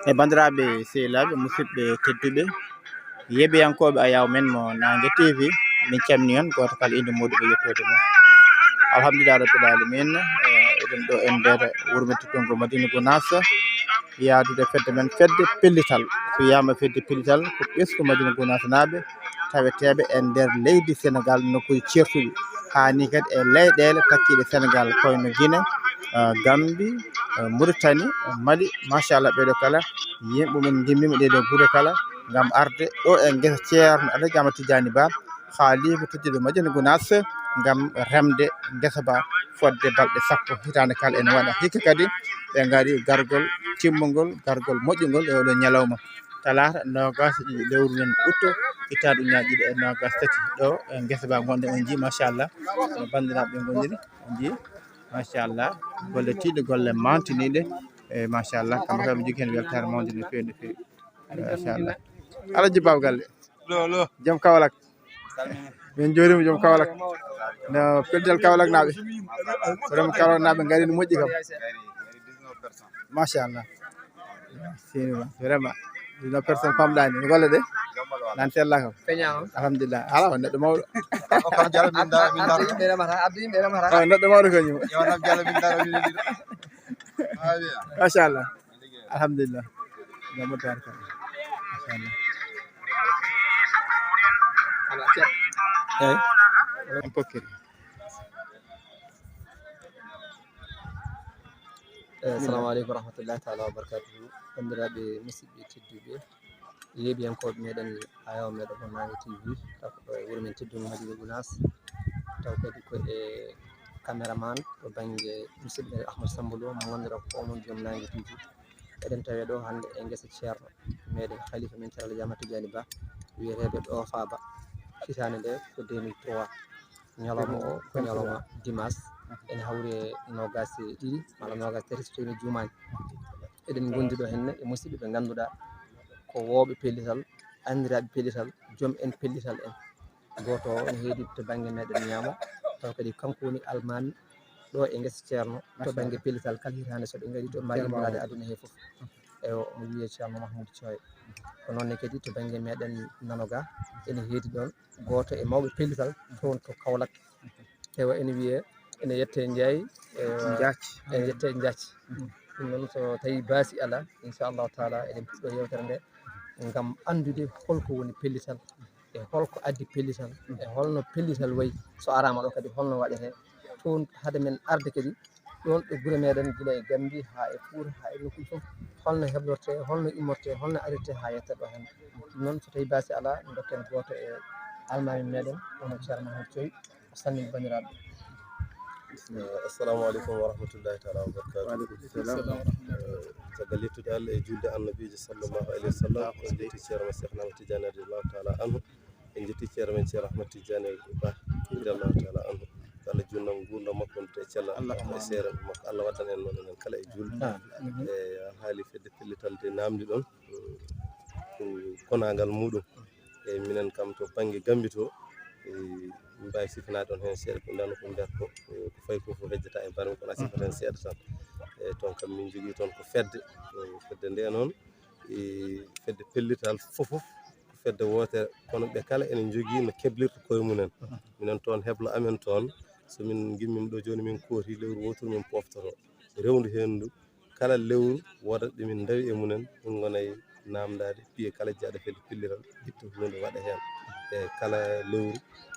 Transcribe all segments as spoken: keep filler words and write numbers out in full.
E banndiraaɓe sehilaaɓe, musidɓe tedduɓe, yeeɓiyankooɓe Ayaw men mo Naange T V, min calminii on, gooto kala innde muuɗum e yettoode mum. Alhamdulillahi Rabbil Aalamiin, eh, eɗen ɗo e nder wuro men teddungo Madina Gunaas, yaadude fedde men, fedde pellital. So wiyaama fedde pellital, ko ɓesngu Madina Gunaas naaɓe, taweteeɓe e nder leydi Senegaal, nokkuuji ceertuɗi, haa ni kadi e leyɗeele takkiiɗe Senegaal, ko wayno Gine, eh, Gambi, eh, Muritani, eh, Mali. Machallah, ɓeeɗo kala, yimɓe mum ngimmiima ɗeeɗo gure kala, ngam arde ɗo e ngesa Ceerno Alhaji Ahmad Tijaani Ba, haaliiɓe tedduɓe Madina Gunaas, ngam remde ngesa ba fodde balɗe sappo. Hitaande kala ene waɗa. Hikka kadi ɓe ngari gargol timmungol, gargol moƴƴungol e oɗo ñalawma. Talaata noogaas e ɗiɗi lewru men utto, hitaande ujunaaji ɗiɗi e noogaas tati. Ɗo e ngesa ba ngonɗen, on njii, machallah, no banndiraaɓe ngoniri, on njii, machallah, golle tiiɗe, golle mantiniiɗe, e machallah, kamɓe kala ɓe njogii heen weltaare mawnde no feewi, no feewi, machallah. Alhaji Baba Galle, joom Kaolack, min njuuriima joom Kaolack, no pellital Kaolack naaɓe, vraiment Kaolack naaɓe ngari no moƴƴi kam, machallah. Sini ma, vraiment. Ɗum personne famɗaani. No golle ɗe? Nan sella kam. Peña on. Alhamdulillah. Ala on neɗɗo mawɗo. O kam jalo min dara, min dara. Abdi, min dara, min dara. O neɗɗo mawɗo ko ñimo. Yo nam jalo min dara, min dara. Awiya. Machallah. Alhamdulillah. Jamo tabaraka. Machallah. Ala, ceerno. Eyi. On pokkiri. Eh, assalamu aleykum wa rahmatullahi taala wa barakatuhu. Banndiraaɓe musidɓe tedduɓe, yeeɓiyankooɓe meɗen, Ayaw meɗen mo Naange T V, taw ko ɗo e wuro men teddungo Madina Gunaas, taw kadi ko e caméraman to bannge musidɓe Ahmad Samba Lo, mo ngannduɗaa ko on joom Naange T V. Eɗen tawe ɗo hannde e ngesa ceerno meɗen, khalifa men Ceerno Alhaji Ahmad Tijaani Ba, wiyeteeɗo Ɗoofa Ba. Hitaande nde ko deux mille trois. Ñalawma o ko ñalawma dimanche, ene hawri e noogaas e ɗiɗi malla noogaas e tati, so tawii mi juumaani. Eɗen ngondi ɗo henne e musidɓe ɓe ngannduɗaa ko wooɓe pellital, anndiraaɓe pellital, joom en pellital en. Gooto o ne heedi to bannge meɗen ñaamo, taw kadi kanko woni almaami ɗo e ngesa ceerno to bannge pellital kala hitaande so ɓe ngari to mbaawi immorade aduna he fof. Eyo, omo wiyee Ceerno Mahmoud Thioye. Ko noon ne kadi to bannge meɗen nano ga, ene heedi ɗoon gooto e mawɓe pellital toon to Kaolack. Ewa, ene wiyee, ene yettee Njaay, ewa, Njaac. Ene yettee Njaac. Ɗum noon, so tawii baasi alaa, inchallahu taala, eɗen puɗɗoo yeewtere nde ngam anndude holko woni pellital, e holko addi pellital, e holno pellital wayi, so araama ɗo kadi holno waɗetee. Toon, hade men arde kadi, ɗoon ɗo gure meɗen, gila e Gambi haa e Fuuta, haa e nokkuuji fof, holno heblortee, holno immortee, holno arirtee haa yettet ɗo hannde. Ɗum noon, so tawii baasi alaa, ndokken gooto e almaami meɗen, wonaa Ceerno Mahmoud Thioye, o salmina banndiraaɓe. Eh, assalamu aleykum wa rahmatullahi taala wa barakatuh. Wa aleykum salam. Eh, caggal yettude Allah e julde Annabiijo sallallahu alayhi wa sallam, en njetti Ceerno Seex Ahmad Tijaani radiyallahu taala anhu. En njetti Ceerno men Ceerno Ahmad Tijaani Ba radiyallahu taala anhu. Yo Allah juutnu nguurndam makko, wondude e cellal, e seerenɓe makko. Allah waddan en noon, enen kala e juulɓe. E a haali fedde pellital de naamndi ɗon, ko konaangal muuɗum. E minen kam to bannge Gambi to, e min mbaawi sifanaade on heen seeɗa, ko ndano ko mbiyata ko, ko fayi ko fof hejjata e barmi, kono a sifata heen seeɗa tan. E toon kam min njogii toon ko fedde, e fedde nde noon, e fedde pellital fof fof, ko fedde wootere, kono ɓe kala ene njogii no keblirta koye mumen. Minen toon heblo amen toon, so min ngimmima ɗo jooni min kooti lewru wooturu min poftoto. Rewndu heen ndu, kala lewru woodat ɓe min ndawi e mumen, min ngona e naamndaade piye kala jeyaaɗo fedde pellital, itta huunde waɗa heen. E kala lewru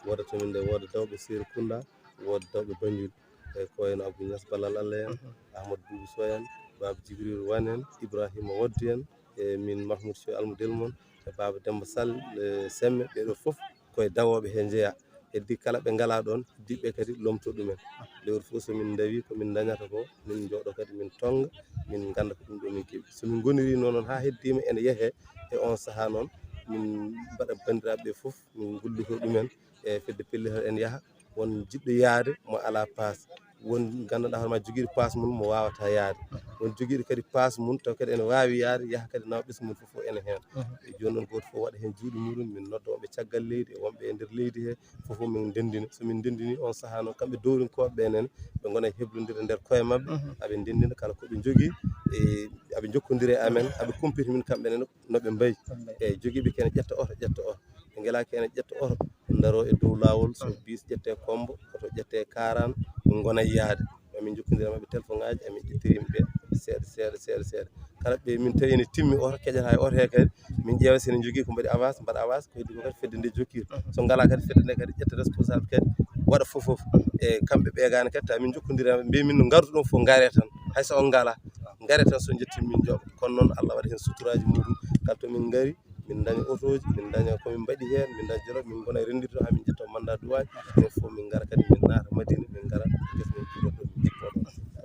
woodat to min nde wooda dawɓe Serekunda, wooda dawɓe Banjul. E ko wayno Abdou Niass Ballal Allah en, Ahmad Boubou Sow en, Baba Djibril Wane en, Ibrahima Waddu en, e min Mahmoud Sow Almudel mon, e Baba Demba Sall, e Semme, ɓeɗo fof koye dawooɓe he njeeya. Heddi kala ɓe ngalaa ɗoon, heddiiɓe kadi lomto ɗumen. Lewru fof so min ndawi ko min ndañata ko, min njooɗo kadi min tonnga, min ngannda ko ɗum ɗo min keɓi. So min ngoniri noon, noon haa heddiima ene yehee e on sahaa noon, min mbaɗa banndiraaɓe ɓe fof, min ngulluto ɗumen e fedde pellital en yaha. Won jiɗɗo yaade mo alaa paas, won ngannduɗaa hoore ma jogiiɗo paas mum mo waawataa yaade, won jogiiɗo kadi paas mum taw kadi ene waawi yaade, yaha kadi nawa ɓesngu mum fof fof ene heen. E jooni noon gooto fof waɗa heen juuɗe muɗum, min nodda wonɓe caggal leydi e wonɓe e nder leydi he, fof fof min ndenndina. So min ndenndini on sahaa noon, kamɓe dowrinkooɓe ɓe nene, ɓe ngona e heblondirde nder koye maɓɓe, aɓe ndenndina kala ko ɓe njogii e aɓe njokkondiri e amen, aɓe kumpiti min kamɓe ne no ɓe mbayi. Eeyi, jogiiɓe kene ƴetta oto, ƴetta oto. Ɓe ngelaa kene ƴetta oto, ndaro e dow laawol, so bis ƴette Kombo, oto ƴette Karaan, ngona yiyaade. Min njokkondiri e maɓɓe téléphone ŋaaji, amin ƴettiri yimɓe seeɗa, seeɗa, seeɗa, seeɗa. Kala ɓe min tawi ene timmi oto, keƴata e oto he kadi, min ƴeewa so ene njogii ko mbaɗi avance, mbaɗa avance, ko heddi ko kadi fedde nde jokkiri. So ngalaa kadi fedde nde kadi ƴetta responsable kadi, waɗa fof fof. E kamɓe ɓe gane kadi, tawa min njokkondiri e maɓɓe, mbiya min no ngarduɗon fof, ngare tan. Hay so on ngalaa, ngare tan so njettii min njoɓa. Kono noon Allah waɗi heen suturaaji muɗum, kala to min ngari, min ndaña otooji, min ndaña ko min mbaɗi heen, min ndaña jolof, min ngona e renndirde haa min ƴetta mandat duwaaji. Ɗum fof min ngara kadi, min naata Madina, min ngara gese men juuɗo ɗo, min jippoo ɗo.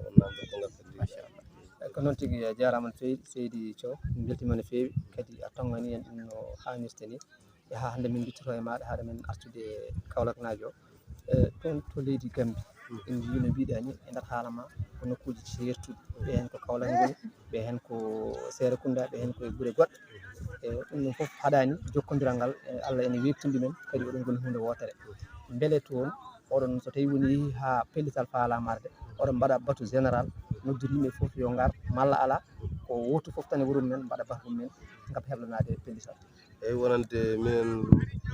On naamnde ko ngal kadi, inchallah. Ko noon tigi, a jaaraama no feewi, seydi Thiaw, min mbeltiima no feewi, kadi a tongani en ɗum no haanirta ni. E haa hannde min mbittoto e maaɗa, haɗa men artude Kaolack naajo. E toon to leydi Gambie, en njii no mbiɗa ni e nder haala ma, ko nokkuuji ceertuɗi. Ɓe heen ko Kaolack ngoni, ɓe heen ko Seerekunda, ɓe heen ko e gure goɗɗe. E ɗum ɗum fof haɗaani jokkondiral ngal, e Allah ene weeɓtini ɗumen, kadi oɗon ngoni huunde wootere. Mbele toon, oɗon so tawi woni yehi haa pellital faalaama arde, oɗon mbaɗa batu général, noddude yimɓe fof yo ngar, malla alaa, ko wootu fof tan e wuro mumen, mbaɗa batu mum en, ngam heblanaade pellital. Eeyi, wonande minen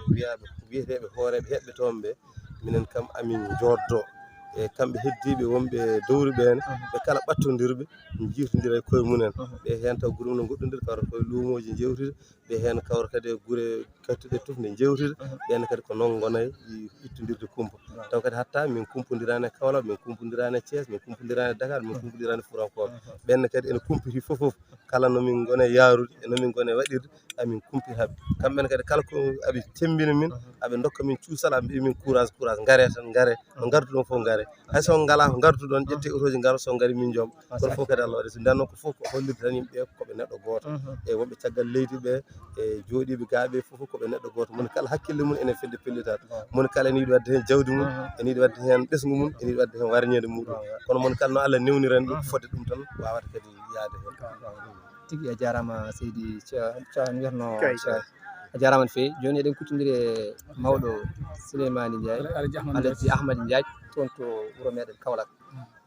wiyaaɓe, wiyeteeɓe hooreeɓe heɓɓe toon ɓe, minen kam amin njooddoo. E kamɓe heddiiɓe wonɓe dowri ɓeen, ɓe kala ɓattondirɓe, jiirtondira e koye mumen. Ɓe heen taw gure mum no ngoɗɗondiri, kawra koye luumooji njewtida, ɓe heen kawra kadi e gure kattuɗe tuf nde njewtida, ɓeen kadi ko noon ngona e ittondirde kumpa. Taw kadi hatta min kumpondiraani e Kaolack, min kumpondiraani e Thiès, min kumpondiraani e Dakar, min kumpondiraani e Fuutankooɓe. Ɓeen kadi ene kumpiti fof fof, kala no min ngona e yaarude, e no min ngona e waɗirde, amin kumpi haɓe. Kamɓe ne kadi kala ko aɓe cemmbina min, aɓe ndokka min cuusal, aɓe mbiya min courage, courage, ngare tan, ngare. No ngarduɗon fof ngare. Hay so on ngalaa ko ngarduɗon, ƴettee otooji ngaro, so on ngari min njoɓa. Kono fof kadi Allah waɗi. So nden noon ko fof ko hollirde tan yimɓe ko ɓe neɗɗo gooto. E wonɓe caggal leydi ɓe, e jooɗiiɓe gaa ɓe fof ko ɓe neɗɗo gooto. Moni kala hakkille mum ene fedde pellital. Moni kala ene yiɗi waɗde heen jawdi mum, ene yiɗi waɗde heen ɓesngu mum, ene yiɗi waɗde heen warñeede muɗum. Kono moni kala no Allah newnirani ɗum, fodde ɗum tan waawata kadi yaade heen. Tigi a jaaraama seydi Ca-, Ca-, mbiyatno Kay, Ca-, kay. A jaaraama no feewi. Jooni eɗen kuccondiri e mawɗo Souleymani Ndiaye, Alhaji Ahmad Alhaji Ndiaye. Ahmad Ndiaye, toon to wuro meɗen Kaolack.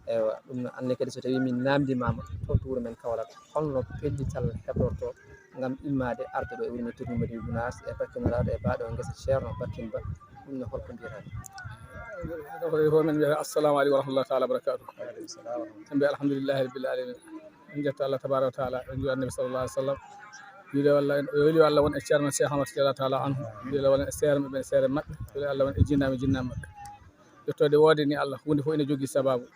Eywa, ɗum no anne kadi so tawi min namndimaama toon to wuro men Kaolack, holno pellital heblorto ngam immaade arde ɗo e wuro men Tourdi Madina Gounass e partenariat e baaɗo ngesa Ceerno Barkin Ba, ɗum no holko mbiyata? Ko men mbiyata, assalamu aleykum wa rahmatullahi taala wa barakatuh. En mbiya alhamdulillahi rabbil alamin. En njetta Allah tabaraka wa taala, en njuwa Annabi sallallahu alaihi wasallam. Weli Allah, en weli Allah won e Ceerno Cheikh Ahmad radiyallahu taala anhu. Weli Allah won e seere maɓɓe, seere maɓɓe. Weli Allah won e jinnaaɓe, jinnaaɓe maɓɓe. Yettoode woodani Allah, huunde fof ene jogii sabaabu.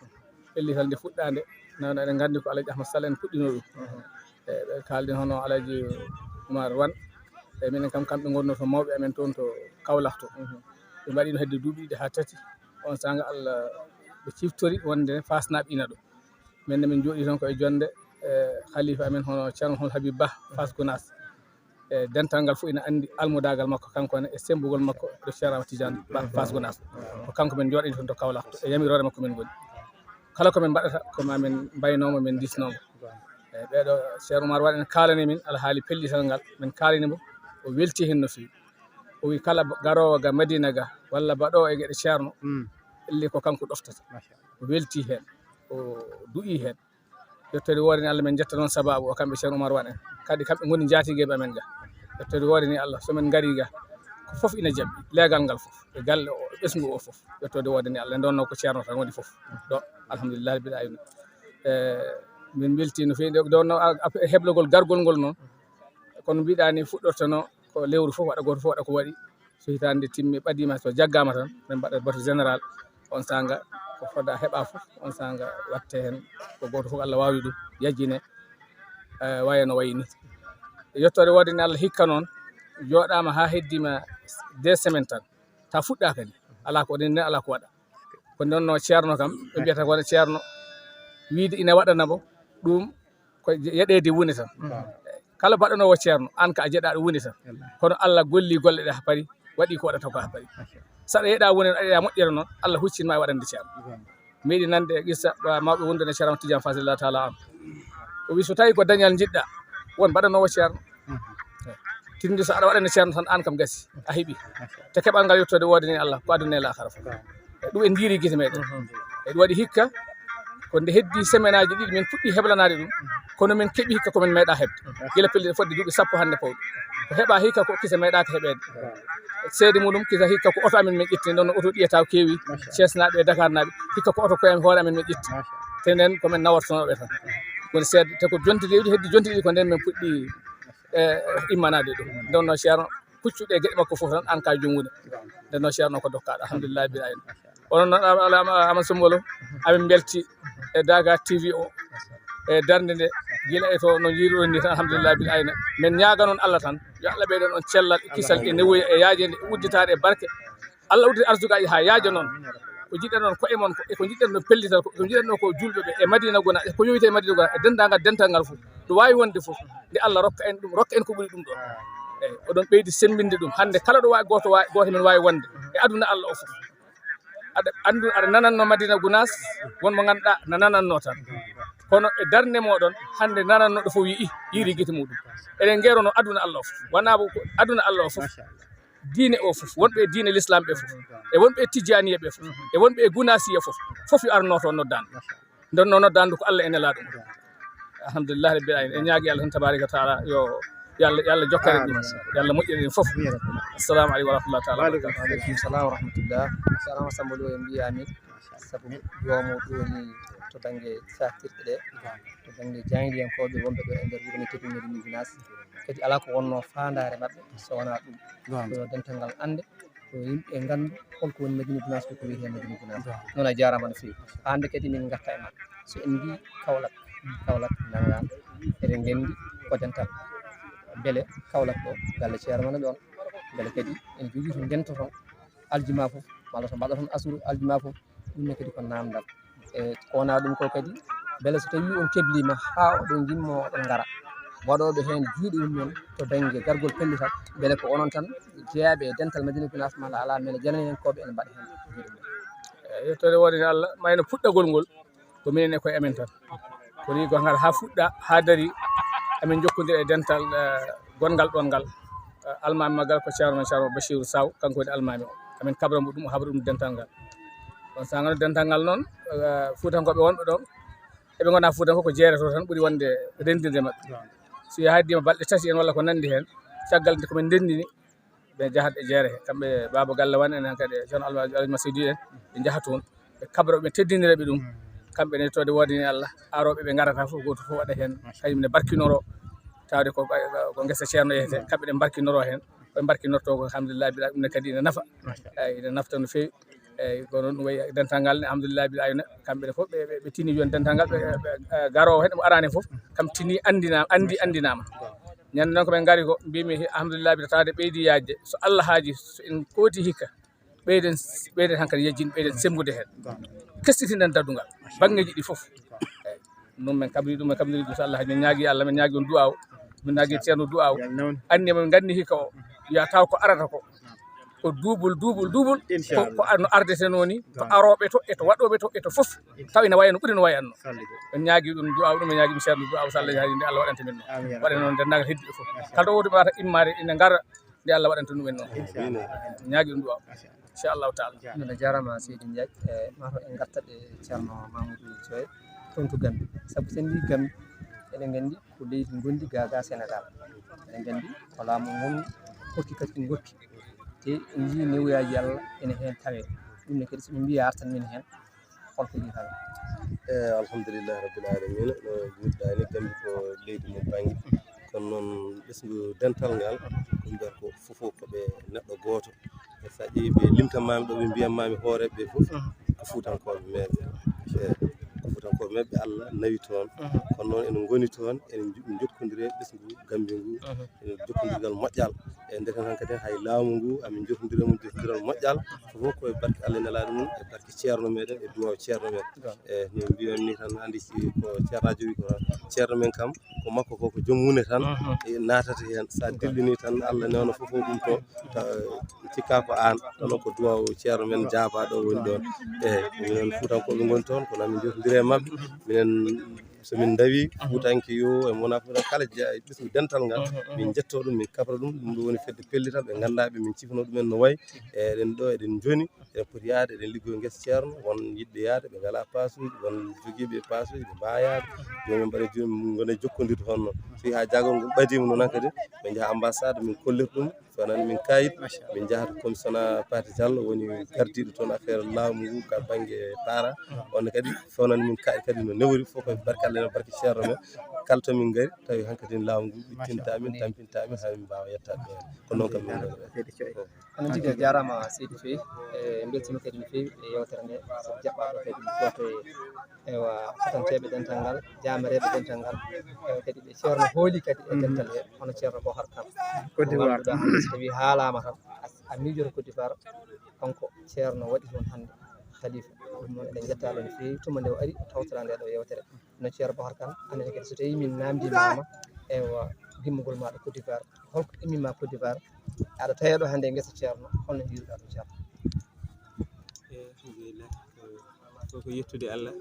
Pellital nde fuɗɗaande, nana eɗen nganndi ko Alhaji Ahmad Sall en puɗɗinoo ɗum. E ɓe kaalden hono Alhaji Oumar Wan. E minen kam, kamɓe ngonno to mawɓe amen toon to Kaolack to. Ɓe mbaɗino hedde duuɓi ɗiɗi haa tati. On saanga Allah ɓe ciftori wonde Faasnaaɓe ina ɗo. Min ne min njooɗii toon ko e jonnde, e, khalifa amen hono Ceerno Mouhamadou Habib Bah, Fass Gounass. E, dental ngal fof ina anndi almudaagal makko, kanko ne e semmbugol makko ɗo Ceerno Ahmad Tidiane Bah, Fass Gounass. Ko kanko min njooɗanii toon to Kaolack, to e yamiroore makko min ngoni. Kala ko min mbaɗata, ko ma min mbaynooma, min ndisnooma. E, ɓeeɗo Ceerno Oumar Wan en kaalani min alhaali pellital ngal, min kaalani mo, o weltii heen no feewi. O wi kala ba-, garoowo ga Madina ga, walla baɗoowo e geɗe Ceerno, pelli ko kanko ɗoftata. O weltii heen, o du'ii heen. Yettoode woodani Allah, min njetta noon sabaabu o, kamɓe Ceerno Oumar Wan en. Kadi kamɓe ngoni njaatigeeɓe amen ga. Yettoode woodani Allah, so min ngarii ga, ko fof ina jaɓɓi, leegal ngal fof, e galle o, e ɓesngu o fof. Yettoode woodani Allah, nde wonnoo ko Ceerno tan woni fof. Ɗo, alhamdulillahi rabbil alamin. E, min mbeltii no feewi, nde, nde wonnoo a, a, heblagol gargol ngol noon. Kono mbiɗaa ni fuɗɗorteno ko lewru fof waɗa, gooto fof waɗa ko waɗi. So hitaande timmi, ɓadiima, so jaggaama tan, min mbaɗa batu général. On saanga ko fodda heɓa fof, on saanga watte heen ko gooto fof, Allah waawi ɗum, yajjine, e, waya no wayi ni. Yettoode woodani Allah hikka noon, jooɗaama haa heddiima deux semaines tan, ta fuɗɗaaka ni, alaa ko waɗi ni, alaa ko waɗa. Ko nden no Ceerno kam, ɓe mbiyata ko Ceerno, wiide ina waɗana mo ɗum, ko yeɗeede woni tan. Kala baɗanoowo Ceerno, aan ka a jeɗaaɗo woni tan. Kono Allah golli golle ɗe haa pari, waɗi ko waɗata ko haa pari. Saɗa yeɗa woni, aɗa yeɗa moƴƴere noon, Allah huccin ma e waɗande Ceerno. Mbiɗi nande e qissa, wa, mawɓe wondude e Ceerno Tidiane Fadillah taala anhu. O wi so tawi ko dañal njiɗɗa, won baɗanoowo Ceerno. Tindi so aɗa waɗande Ceerno tan, aan kam gasi, a heɓi. Te keɓal ngal yettoode woodani Allah, ko aduna e laakhara fof. E ɗum en ndiiri gite meɗen. E ɗum waɗi hikka, ko nde heddi semaine aji ɗiɗi min puɗɗi heblanaade ɗum. Kono min keɓi hikka ko min meeɗa heɓde. Gila pelle fodde duuɓi sappo hannde pawɗi. Ko heɓa hikka ko kisa meeɗaaka heɓeede. Seede muɗum kisa hikka ko oto amin min ƴetti, ɗon oto ɗiya taw keewi. Ceesnaaɓe e Dakarnaaɓe, hikka ko oto koye hoore amin min ƴetti. Te nden ko min nawortonooɓe tan. Woni seede, te ko jonti ɗiɗi, heddi jonti ɗiɗi ko nden min puɗɗi, eh, immanaade ɗum. Nden noon Ceerno, kuccuɗe e geɗe makko fof tan, aan ka joom woni. Nden noon Ceerno ko dokkaaɗo, alhamdulillahi bil ayni. Onon noon, Ama-, Ama-, Ama Sumbolo, amin mbelti e Daga T V o, e darnde nde, gila e to no njiiruɗon ni tan, alhamdulillahi bil ayni. Min ñaaga noon Allah tan, yo Allah ɓeydan on cellal, e kisal, e newuya, e yaajeende, e udditaare, e barke. Allah uddita arsugaji ha yaaja noon. Ko jiɗɗen noon ko e mon ko, e ko jiɗɗen noon pellital ko, ko jiɗɗen noon ko julɓe ɓe, e Madina Gona, e ko yowita e Madina Gona, e denndaangal dental ngal fof. Ɗo waawi wonde fof, nde Allah rokka en ɗum, rokka en ko ɓuri ɗum ɗo. Eyi, oɗon ɓeydi semmbinde ɗum. Hannde kala ɗo waawi gooto, waawi, gooto men waawi wonde e aduna Allah o fof. Aɗa anndu, aɗa nananno Madina Gunaas, won mo ngannduɗaa na nananno tan. Kono e darnde moɗon, hannde nanannoɗo fof yi'i, yiiri gite muɗum. Eɗen ngerono aduna Allah o fof. Wonaa ko aduna Allah o fof. Diine o fof, wonɓe e diine l'islam ɓe fof, e wonɓe e tijjaniya ɓe fof, e wonɓe e gunasiya fof, fof yo ar nooto noddaande. Nden no noddaande ko Allah e nelaaɗo mum. Alhamdulillahi rabbil alamin. En ñaagi Allah tan tabaraka wa taala yo, yo Allah, yo Allah jokkere ɗum, yo Allah moƴƴere ɗum fof. Assalamu aleykum wa rahmatullahi taala wa barakatuh. Waaleykum salam wa rahmatullah. Ceerno Samba Lo en mbiyami sabu duwa mo ɗoni to bannge saftirɗe ɗe, to bannge jaayndiyankooɓe wonɓe ɗo e nder wuro meɗen Madina Gunaas. Kadi alaa ko wonno faandaare maɓɓe so wonaa ɗum. Yo dental ngal annde, yo yimɓe nganndu hol ko woni Madina Gunaas, ko ko wiyetee Madina Gunaas. Noon a jaaraama no feewi. Hannde kadi min ngarta e maɓɓe. So en mbii Kaolack, Kaolack nanngaan, eɗen nganndi ko dental. Mbele Kaolack ɗo, galle Ceerno Mane ɗoon. Mbele kadi en njogii to ndentoton aljuma fof, walla to mbaɗoton asuru aljuma fof. Ɗum ne kadi ko naamndal. E ko wonaa ɗum ko kadi, mbele so tawii on kebliima haa oɗon ngimmoo oɗon ngara, waɗooɓe heen juuɗe mum en to bannge gargol pellital, mbele ko onon tan jeyaaɓe e dental Madina Gunaas malla alaa, mbele jananenkooɓe ene mbaɗa heen juuɗe mum en? Eyi, yettoode woodani Allah, mayno puɗɗagol ngol, ko minen e koye amen tan. Ko nii ko ngal haa fuɗɗa, haa dari, amin njokkondira e dental, eh, gonngal ɗoon ngal. Eh, almaami maggal ko Ceerno men Ceerno Bachirou Sow, kanko woni almaami o. Amin kabra mo ɗum, o habra ɗum dental ngal. Ɗon so ngal dental ngal noon, eh, Fuutankooɓe wonɓe ɗoon, eɓe ngonaa Fuutankooɓe ko jeere to tan ɓuri wonde renndinde maɓɓe. So yahii ma balɗe tati en walla ko nanndi heen, caggal nde ko min ndenndini, ɓe njahat e jeere he, kamɓe Baaba Galle Wane en, hankadi e Ceerno Alhaji, Alhaji Masidi en, ɓe njaha toon. Ɓe kabra, ɓe teddinira ɓe ɗum. Kamɓe ne, yettoode woodani Allah, arooɓe ɓe ngarata fof, gooto fof waɗa heen, kañum ne barkinoro, tawde ko, ko ngesa Ceerno yehete, kamɓe ne mbarkinoro heen, ɓe mbarkinorto ko, alhamdulillah, bila ɗum ne kadi ina nafa. Eyi, ina nafta no feewi. Eyi, ko noon ɗum wayi dental ngal ne, alhamdulillah, bila ayna, kamɓe ne fof ɓe, ɓe, ɓe tini jooni dental ngal, ɓe, ɓe, ɓe garoowo heen, mo araani fof, kam tini anndinaama, anndi anndinaama. Ñande noon ko min ngari ko, mbimi, alhamdulillah, bila tawde ɓeydi yaajde. So Allah haaji, so en kooti hikka, ɓeyden, ɓeyden hankadi yejjin, ɓeyden semmbude heen. Kestitinden daɗungal, banngeeji ɗi fof. Eyi. Ɗum min kabri, ɗum min kabri ɗum, so Allah haaji, min ñaagi Allah, min ñaagi on du'aaw, min ñaagi Ceerno du'aaw. Anndi min nganndi hikka o, yo a taw ko arata ko, ko duubul, duubul, duubul, ko, ko no ardeteno ni, to arooɓe to, e to waɗooɓe to, e to fof, taw ina wayno ɓuri no wayanno. Min ñaagi ɗum du'aaw, ɗum min ñaagi ɗum Ceerno du'aaw, so Allah haaji nde Allah waɗanta min noon. Waɗa noon denndaangal heddiɓe fof. Kala ɗo wooduɓe wata immaade ina ngara, nde Allah waɗanta ɗum en noon. Ñaagi ɗum du'aaw. Inchallahu taala. Nana jaaraama Seydi Ndiaye, e mato en ngartat e Ceerno Mamadou Sow toon to Gambi. Sabu so en mbii Gambi, eɗen nganndi ko leydi ngondi gaagaa Senegaal. Eɗen nganndi ko laamu ngon hokki kadi ko ngokki. Te en njii newuyaaji Allah ene heen tawee. Ɗum ne kadi so ɓe mbii artan min heen, holko njiyata? Eyi, alhamdulillahi rabbil alamina. No mbiruɗaa ni, Gambi ko leydi mo bannge. Kono noon ɓesngu dental ngal, ko mbiyata ko fof ko ɓe neɗɗo gooto. E so a ƴeewi ɓe limtanmaami ɗo, ɓe mbiyanmaami hooreeɓe ɓe fof, ko Fuutankooɓe meeɓe. Eyi, ko Fuutankooɓe meeɓe, Allah nawi toon. Kono noon ene ngoni toon, ene njo-, njokkondiri e ɓesngu Gambi ngu, ene jokkondirgal moƴƴal. E nder heen hankadi hay laamu ngu, amin njokkondiral mum, jokkondiral moƴƴal. Fof ko e barke Allah e nelaaɗo mum, e barke Ceerno meɗen, e duwaaw Ceerno men. E no mbiyon ni tan, anndi si ko Ceerno Rajo wi ko, Ceerno men kam, ko makko ko, ko joom wune tan, e naatata heen. So a dillini tan, Allah newna fof o ɗum to, ta-, cikka ko aan, kono ko duwaaw Ceerno men jaabaaɗo woni ɗoon. E minen Fuutankooɓe ngoni toon, kono amin njokkondirii e maɓɓe. Minen So min ndawi fuutanke yo e mona fuuta kala ɓesngu dental ngal, min njetto ɗum, min kabra ɗum. Ɗum ɗo woni fedde pellital, ɓe nganndaa ɓe, min cifano ɗumen no wayi. E eɗen ɗo, eɗen njoni, eɗen poti yaade, eɗen liggoo ngesa ceerno. Won yiɗɓe yaade, ɓe ngalaa paasuuji, won jogiiɓe paasuuji, ɓe mbaa yaade. Jooni min mbaɗa jooni min ngona jokkondirde hono noon. So haa jaagol ngol ɓadiima noon hankadi, ɓe njaha ambassade, min kollira ɗum. Fewnani min kayit, min njahata commissionnaire Pathé Diallo, woni gardiiɗo toon affaire laamu ngu ka bannge para. On kadi fewnani min kayit kadi no newori fof, ko barkalle no barke ceerno men. Kala to min ngari, tawi hankadi laamu ngu ɓittinta min, tampinta min, haa min mbaawa yettaade ɗo. Ko noon kam min ngari. Hono tigi a jaaraama seydi Faye, e mbeltiima kadi no feewi e yewtere nde, sabu jaɓɓaaɗo kadi gooto e, ewa, fotanteeɓe dental ngal, jaamareeɓe dental ngal, ewa, kadi ɓe ceerno hooli kadi e dental he, hono ceerno Bohar Kane. Côte d'Ivoire. Wonduɗo hannde, so tawii haalaama tan, a, a miijoto Côte d'Ivoire, kanko ceerno waɗi toon hannde, khalifa. Ɗum noon eɗen njettaɓe no feewi, tuma nde o ari, o tawtora nde ɗo yewtere. No ceerno Bohar Kane, anen kadi so tawii min naamndiima ma, ewa, dimmugol maaɗa Côte d'Ivoire, holko immima Côte d'Ivoire? Aɗa taweɗo hannde e ngesa ceerno, holno njiiruɗa ɗum ceerno? E, alhamdulillah. Ko, ko, ko yettude Allah,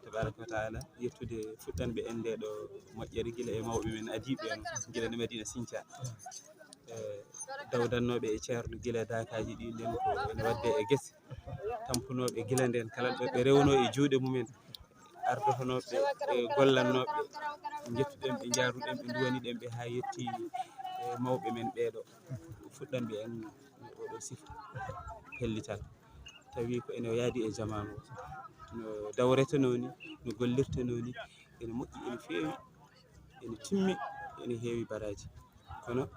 tabaraka wa taala, yettude fuɗɗanɓe en nde ɗo moƴƴere gila e mawɓe men adiiɓe en, gila no Madina Sinca. E, dawdannooɓe e ceerno gila daakaaji ɗi nden ko ene waɗde e gese, tampunooɓe gila nden kala ɓe, ɓe rewno e juuɗe mumen, ardotonooɓe e gollannooɓe, njettuɗen ɓe, njaaruɗen ɓe, nduwaniɗen ɓe haa yetti e mawɓe men ɓeeɗo, fuɗɗanɓe en oɗo sifa pellital. Tawi ko ene yaadi e jamaanu, no dawretenoo ni, no gollirtenoo ni, ene moƴƴi, ene feewi, ene timmi, ene heewi baraaji. Kono,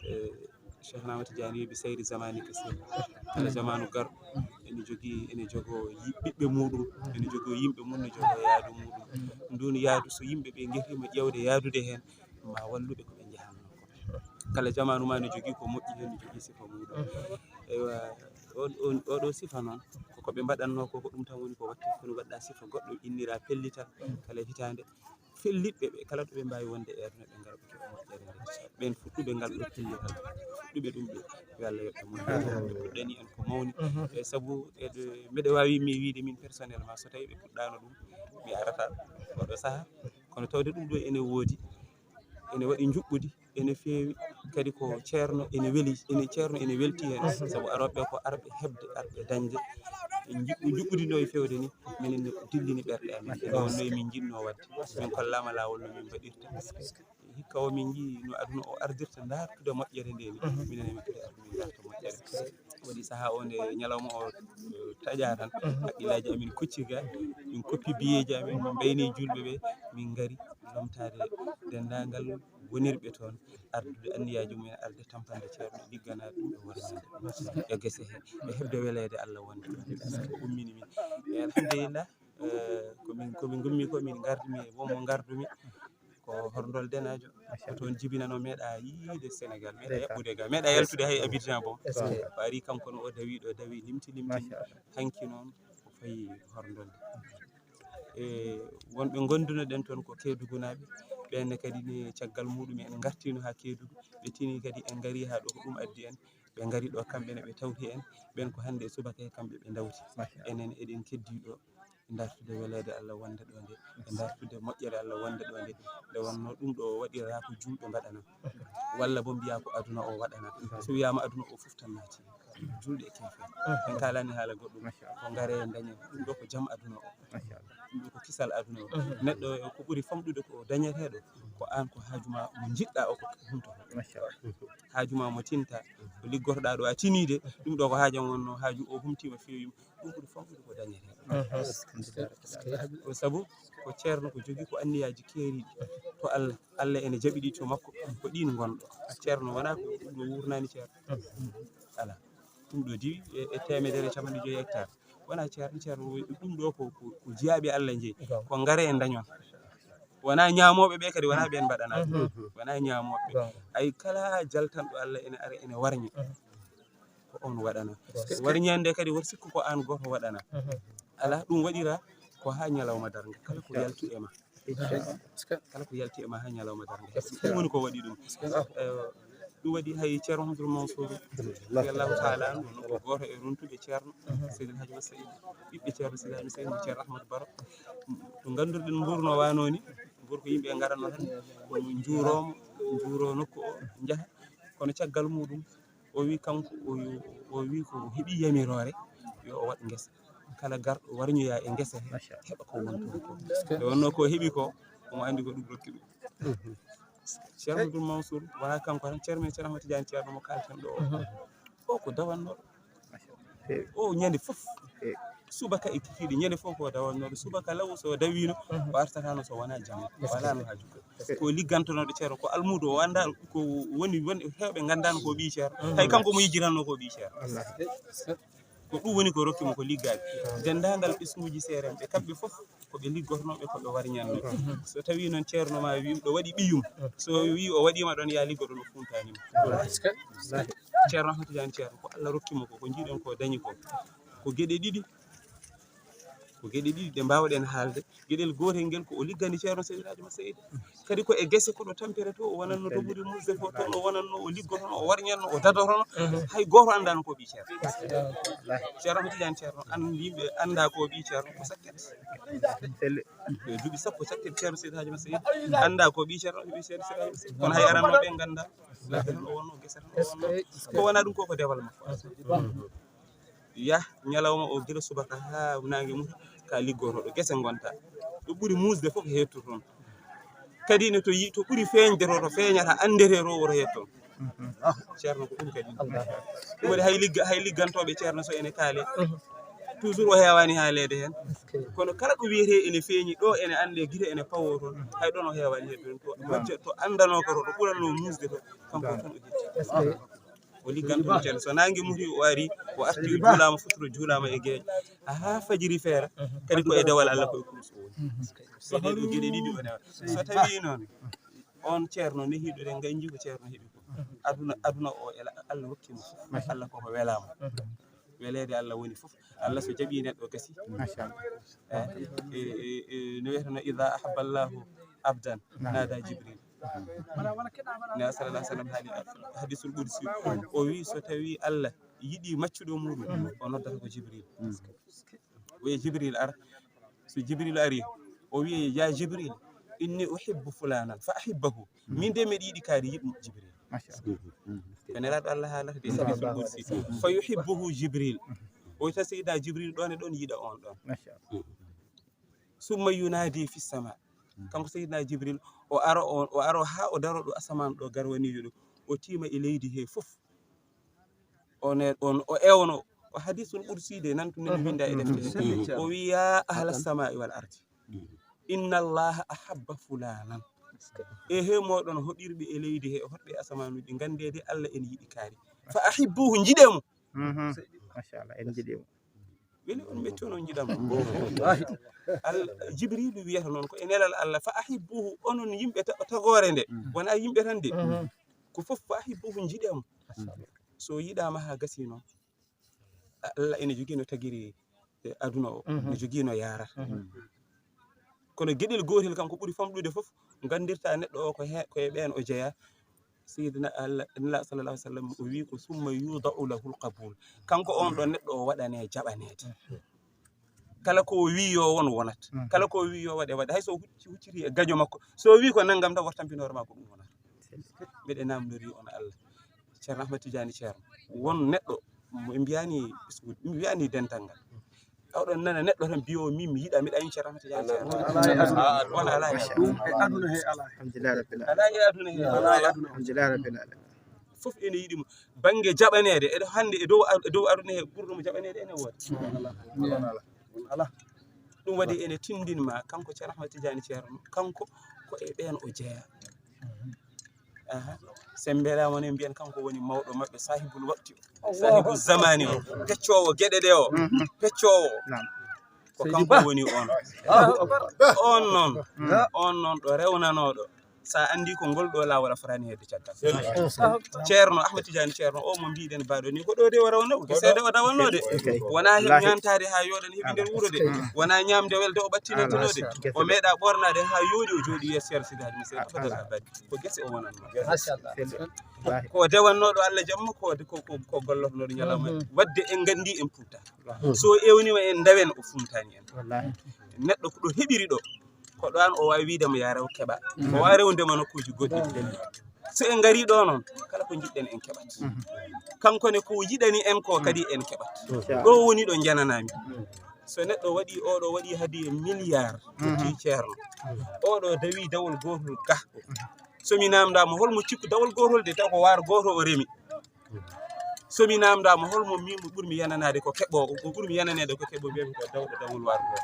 eh, Cheikh Ahmad Tidiane wi bi sayri zamani kasir. Kala jamaanu garɗo, ene jogii, ene jogoo yi-, ɓiɓɓe muuɗum, ene jogoo yimɓe mum, ne jogoo yaadu muuɗum. Nduun yaadu, so yimɓe ɓe ngehriima ƴeewde yaadude heen, ma walluɓe ko ɓe njahatnoo ko. Kala jamaanu ma ne jogii ko moƴƴi heen, ne jogii sifa muuɗum. Eywa, on, on, oɗo sifa noon, ko ko ɓe mbaɗatnoo ko, ko ɗum tan woni ko waɗti, kono waɗɗa sifa goɗɗo, innira pellital kala hitaande. Fellitɓe ɓe kala to ɓe mbaawi wonde e aduna, ɓe ngara ɓe keɓa moƴƴere nde. Ɓeen fuɗɗuɓe ngal ɗo pellital, fuɗɗuɓe ɗum ɗo, yo Allah yoɓ ɓe moƴƴere. Ɓe puɗɗani en ko mawni. E sabu eɗe, mbeɗa waawi mi wiide min personnellement, so tawii ɓe puɗɗaano ɗum, mi arata oɗo saha. Kono tawde ɗum ɗo ene woodi, ene waɗi njuɓɓudi, ene feewi, kadi ko ceerno ene weli, ene ceerno ene welti heen, sabu arooɓe ko arɓe heɓde, arɓe dañde. En njiɗ-, njuɓɓudi no e feewde ni, minen ne ko dillini ɓerɗe amen. Ene wonno e min njiɗno waɗde. Min kollaama laawol no min mbaɗirta. Hikka o min njii no aduna o ardirta, ndaartude moƴƴere nde ni. Minen e min kadi ardu min ngarta moƴƴere. Waɗi sahaa o nde ñalawma o, eh, taƴaa tan, haqqillaaji amin kucci ga, min koppi biyeeji amin, min mbayni juulɓe ɓe, min ngari lomtaade denndaangal wonirɓe toon, ardude anniyaaji mumen, arde tampande ceerno, ligganaade ɗum e wormaade e gese he, e heɓde weleede Allah wonde ɗoon. Ko ummini min. E alhamdulillah, eh, ko min, ko min ngummi ko, min ngardumi, won mo ngardumi, ko Horndol Denaajo. Ko toon jibinanoo, meeɗa yiide Sénégal, meeɗa yaɓɓude ga, meeɗa yaltude hay Abidjan bon. O ari kanko no o dawi ɗo, dawi limti, limti. Hanki noon o fayi Horndol. E wonɓe ngondunoɗen toon ko Keedugunaaɓe, ɓeen ne kadi ne caggal muɗum en ngartino haa Keedugu, ɓe tini kadi en ngari haa ɗo, ko ɗum addi en, ɓe ngari ɗo kamɓe ne ɓe tawti en, ɓeen ko hannde e subaka he kamɓe ɓe ndawti. Enen eɗen keddi ɗo, ndartude weleede Allah wonde ɗo nde, e ndartude moƴƴere Allah wonde ɗo nde, nde wonno ɗum ɗo o waɗira ko juulɓe mbaɗana, walla bo mbiya ko aduna o waɗana. So wiyaama aduna o fof tan naati. Juulɗe e keefe. En kaalani haala goɗɗum. Ko ngare dañen. Ɗum ɗo ko jam aduna o. Ɗum ɗo ko kisal aduna o. Neɗɗo ko ɓuri famɗude ko dañeteeɗo, ko aan ko haaju ma mo njiɗɗa o ko humto. Haaju ma mo tinta, ko liggorɗa ɗo a tiniide, ɗum ɗo ko haaju am wonno, haaju o humtiima feewi. Ɗum ɓuri famɗude ko dañeteeɗo. Ko sabu ko ceerno ko jogii ko anniyaaji keeriiɗi to Allah. Allah ene jaɓi ɗi to makko, ko ɗiin ngonɗo. Ceerno wonaa ko ɗum ɗo wuurnaani ceerno. Alaa. Ɗum ɗo diwi e, e teemedere e capanɗe joyi hectare. Wonaa ceerno, ceerno wo-, ɗum ɗo ko, ko, ko jiyaaɓe Allah njeyi. Ko ngare en dañon. Wonaa ñaamooɓe ɓe kadi, wonaa ɓeen mbaɗanaa ɗum. Wonaa ñaamooɓe ɓe. Ay kala jaltanɗo Allah ene ara ene warña. Ko on waɗana. Warñande kadi, wor sikku ko aan gooto waɗana. Alaa, ɗum waɗira ko haa ñalawma darnga. Kala ko yaltu e ma. Kala ko yalti e ma haa ñalawma darnga. Ɗum woni ko waɗi ɗum. Eh, ɗum waɗi hay Ceerno Mouhamadoul Mansour, radiyallahu taala anhu, ko gooto e runtuɓe Ceerno Seydil Hadji Oumar Saïd, ɓiɓɓe Ceerno Seydi Ahmed Saïd, mo Ceerno Ahmadou Baro. To nganndirɗen nguurno waanoo ni, Gorko yimɓe ngaranno tan, o njuuroo mo, njuuroo nokku o, njaha. Kono caggal muuɗum, o wi kanko, o, o wi ko o heɓi yamiroore, yo o waɗ ngesa. Kala garɗo warñoya e ngesa he, heɓa ko woni toon ko. Nde wonno ko heɓi ko, omo anndi ko ɗum rokki ɗum. Ceerno Abdul Mansour, wonaa kanko tan, ceerno men Ceerno Ahmad Tidiane, ceerno mo kalten ɗo o. O ko dawannooɗo. O ñande fof. Subaka e kikiiɗe, ñande fof ko dawannooɗo. Subaka law so dawiino, o artataano so wonaa jamma. Walaano haa jukka. Ko liggantonooɗo ceerno, ko almuudo, o anndaa ko woni, woni heewɓe nganndaano ko ɓii ceerno. Hay kanko mo yejjiranno ko ɓii ceerno. Ko ɗum woni ko rokki mo ko liggaade. Denndaangal ɓesnguuji seerenɓe, kamɓe fof ko ɓe liggotonooɓe, ko ɓe warñannooɓe. So tawii noon ceerno ma wi ɗo waɗi ɓiyum, so wi o waɗiima ɗoon, ya liggo ɗoon, o fuuntaani mo. Ceerno Ahmad Tidiane Ceerno, ko Allah rokki mo ko, ko njiɗen ko dañi ko. Ko geɗe ɗiɗi, ko geɗe ɗiɗi ɗe mbaawɗen haalde. Geɗel gootel ngel ko o liggani ceerno Seydi Hadji Mat Seydi. Kadi ko e gese ko ɗo tampere to, o wonatno to ɓuri musde fof toon, o wonatno, o liggotono, o warñatno, o dadotono. Hay gooto anndaano ko ɓii ceerno. Ceerno Ahmad Tidiane Ceerno, an yimɓe anndaa ko ɓii ceerno, ko sakket. Duuɓi sappo sakket ceerno Seydi Hadji Mat Seydi anndaa ko ɓii ceerno, ɓii ceerno Seydi Hadji Mat Seydi. Kono hay aranno ɓe nganndaa. Ladde tan o wonno, gese tan o wonno. Ko wonaa ɗum ko, ko dewal makko. Yah ñalawma o gila subaka haa naange muta, ka liggotooɗo, gese ngonta. Ɗo ɓuri muusde fof ko heettude toon. Kadi ne to yi-, to ɓuri feeñde to, to feeñata, anndete to, woto heet toon. Ceerno ko ɗum kadi. Ɗum waɗi hay ligga-, hay liggantooɓe ceerno so ene kaale, toujours o heewaani haaleede heen. Kono kala ko wiyetee ene feeñi ɗo, ene annde gite ene pawoo toon, hay ɗoon o heewaani heettude. To majje, to anndanoo ko to, to ɓuratnoo muusde to, kanko tan o hetti. O ligganto ceerno. So naange muti, o ari, o arti, o juulaama futuro, juulaama e geeƴo. Haa fajiri feera, kadi ko e dewal Allah, ko e kurus o woni. So ɗee ɗoo geɗe ɗiɗi o newa. So tawii noon, on ceerno nehiiɗo ɗen, ngaynji ko ceerno heɓi ko. Aduna, aduna o, ela-, Allah rokki mo fof. Allah koko welaama. Weleede Allah woni fof. Allah so jaɓii neɗɗo, gasi. Machallah. Eh, eh, eh, eh, no wiyeteno, "Iza ahabba Allahu abdan, nada Jibril." Ne, sallallahu alaihi wasallam haali hadisul qudsi, o wi, so tawi Allah yiɗi maccuɗo muɗum, o noddata ko Jibril. O wiya, "Jibril, ar." So Jibril ari, o wiya, "Ya Jibril, inni uhibbu fulanan, fa ahibbahu." Min de, miɗa yiɗi kaari, yiɗ Jibril. Machallah. Ko Nelaaɗo Allah haalata de, hadisul qudsi. "Fa yuhibbuhu Jibril." O wiyata Seydina Jibril ɗon e ɗon yiɗa on ɗon. Machallah. "Summa yunadi fi sama." Kanko Seydina Jibril, o aro, o, o aro haa o daro ɗo asamaan ɗo, garwaniijo ɗo. O tiima e leydi he fof. O ne, on, o ewno. O hadisul qudsi de, nan tun nani winda e defte. O wi, "Ya ahla samai wal ardi, inna Allaha ahabba fulanan." E he moɗon hoɗirɓe e leydi he, hoɗɓe e asamaanuuji, ngannde de Allah ene yiɗi kaari. "Fa ahibbuhu," njiɗe mo. Machallah, en njiɗi mo. Weli on ɓe toon, on njiɗan mo. Al-, Jibrilu wiyata noon ko e nelal Allah, "Fa ahibbuhu," onon yimɓe ta-, tagoore nde, wonaa yimɓe tan de. Ko fof, "Fa ahibbuhu," njiɗe mo. So yiɗaama haa gasi noon, Allah ene jogii no tagiri, e, aduna o, no jogii no yaarata. Kono geɗel gootel kam ko ɓuri famɗude fof, nganndirta neɗɗo o ko he, ko e ɓeen o jeyaa. Seydina Allah, Nela sallallahu alaihi wasallam, o wi ko, "Summa yudau lahul qabul." Kanko on ɗon neɗɗo o waɗane jaɓaneede. Kala ko o wi yo won, wonat. Kala ko o wi yo waɗe, waɗe. Hay so hucci-, hucciti e gaño makko, so o wi ko nanngam tan, wata tampin hoore ma ko ɗum wonata. Mbeɗe namndori on Allah. Ceerno Ahmad Tidiane Ceerno, won neɗɗo, mo ɓe mbiyani, ɓe mbiyani dental ngal. Oɗon nana neɗɗo tan biyo, "Min mi yiɗa, miɗa yiɗi Ceerno Ahmad Tidiane Ceerno." Wona, alaa e aduna he, alaa. Alhamdulillah rabbil alamin. Alaa e aduna he, alaa e aduna. Alhamdulillah rabbil alamin. Fof ene yiɗi mo. Bannge jaɓaneede, eɗo hannde e dow, e dow aduna he, ɓurɗo mo jaɓaneede ene woodi. Alaa. Ɗum waɗi ene tindin ma, kanko Ceerno Ahmad Tidiane Ceerno, kanko ko e ɓeen o jeyaa. Aha. Sembe lamo ne mbiyen kanko woni mawɗo maɓɓe, sahibul waqti o, sahibu zamani o, peccoowo geɗe ɗe o, peccoowo. Ko kanko woni on. On noon, on noon ɗo rewnanooɗo. Sa anndi ko ngol ɗo laawol a fotaani hedde caggal. Ceerno Ahmad Tidiane Ceerno o mo mbiɗen baɗo ni, ko ɗo de o rawnoo, ko seede o dawannoo de. Wonaa he ñaantaade haa yooɗan heɓi nder wuro de. Wonaa ñaamde welde o ɓattinantunoo de. O meeɗa ɓornaade haa yooɗi o jooɗi yeeso Ceerno Sidi Hadji Moussa Fadal Abadi. Ko gese o wonannoo. Ko dewannooɗo Allah jamma, ko, ko, ko, ko gollotnooɗo ñalawma. Wadde en nganndi en puuta. So o ewnima en ndawen o funtani en. Neɗɗo ko ɗo heɓiri ɗo. Ko ɗo an o waawi wiide mo yaa rew keɓa. O waawi rewde mo nokkuuji goɗɗi. So en ngarii ɗo noon, kala ko njiɗɗen en keɓat. Kanko ne ko yiɗani en ko kadi en keɓat. Ɗo woni ɗo njananami. So neɗɗo waɗi oɗo waɗi hadi milliard, totti ceerno. Oɗo dawi dawol gootol ga. So mi namdama holmo cikku dawol gootol de taw ko waar gooto o remi. So mi namdama holmo min mo ɓurmi yananade ko keɓɓo ko ɓurmi yananede ko keɓɓo mbiyami ko dawɗo dawol waar gooto.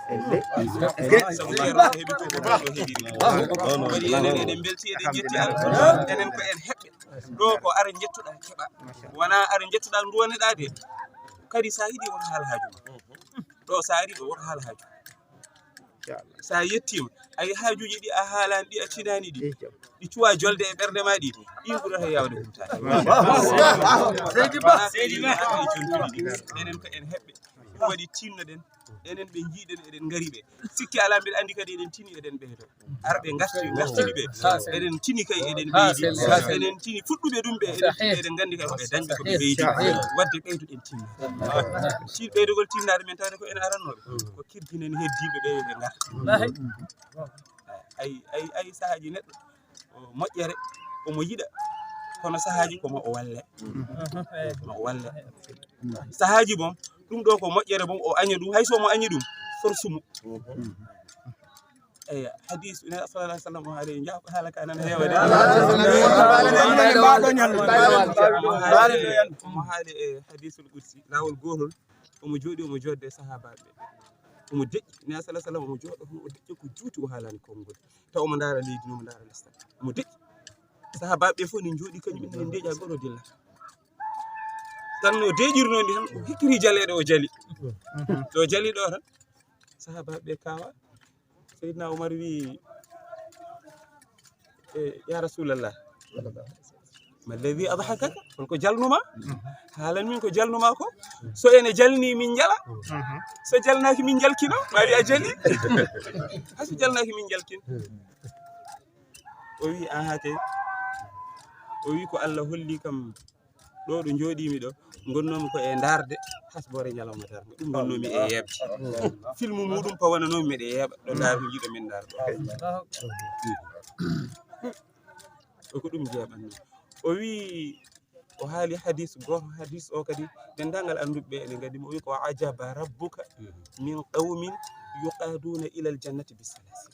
Sabu ceerno ko heɓi ko ko dawɗo heɓi. Waɗi enen eɗen belti eɗen jetti Allah. Enen ko en heɓɓe. Ɗo ko ara jettuɗa keɓa. Wona ara jettuɗa duwaneɗa de. Kadi sa yiɗi woto haal haaju ma. Ɗo sa ari ɗo woto haal haaju. Sa yettima ay haajuji ɗi a haalani ɗi a tinani ɗi. Ɗi cuwa jolde e ɓernde ma ɗi. Ɗin ɓurata yawde hutade. Seydi Ba. Seydi Ba. Enen ko en heɓɓe. Ɗum waɗi tinnoɗen. Enen ɓe jiiɗen eɗen ngari ɓe. Sikki ala mbiɗa andi kadi eɗen tini eɗen ɓeydo. Arɓe ngarti ngartini ɓe. Eɗen tini kay eɗen ɓeydi. Eɗen tini fuɗɗuɓe ɗum ɓe eɗen tini eɗen gandi kay koɓe dañɓe koɓe ɓeydi. Wadde ɓeyduɗen tinno. Tin ɓeydugol tinnade men tawde ko en arannoɓe. Ko kirjinen heddiɓe ɓe ɓe ngarta. Ay ay ay sahaji neɗɗo. Moƴƴere omo yiɗa kono sahaaji komo o walle. Komo o walle. Sahaaji boom ɗum ɗo ko moƴƴere boom o aña ɗum hay so omo añi ɗum forsumo. Eyi hadis ne sallallahu alaihi wasallam o haali ja haala ka nan heewade. Omo haali e hadisul qudsi laawol gootol. Omo jooɗi omo joodde sahaabaaɓe. Omo deƴƴi ne sallallahu alaihi wasallam omo jooɗo o deƴƴi ko juuti o haalani konngol. Taw omo ndaara leydi no omo ndaara lestal omo deƴƴi. Sahaabaaɓe ɓe fof ne njooɗi kañum en ne ndeeƴa goɗo dilla. Tan no deeƴirnoo ndi tan o hikkiri jaleeɗo o jali. So o jali ɗo tan sahaabaaɓe ɓe kaawa. Seydina Umar wi e ya rasulallah ma ledi adhakaka holko jalnuma? Haalan min ko jalnuma ko so ene jalni min jala. So jalnaki min jalkino mbaɗi a jali. Hay so jalnaki min jalkino. O wi aha kay. O wi ko Allah holli kam ɗo ɗo jooɗimi ɗo ngonnoomi ko e ndaarde hasboore ñalawma darngo ɗum ngonnoomi e yeeɓde. Filmu muɗum ko wonanoomi miɗa yeeɓa ɗo ndaarmi jiɗo min ndaar ɗo. O ko ɗum jeeɓanno o wi o haali hadis goto hadis o kadi denndaangal annduɓe ɓe ene ngaddi mo o wi ko ajaba rabbuka min qawmin yuqaduna ila aljannati bisalasi.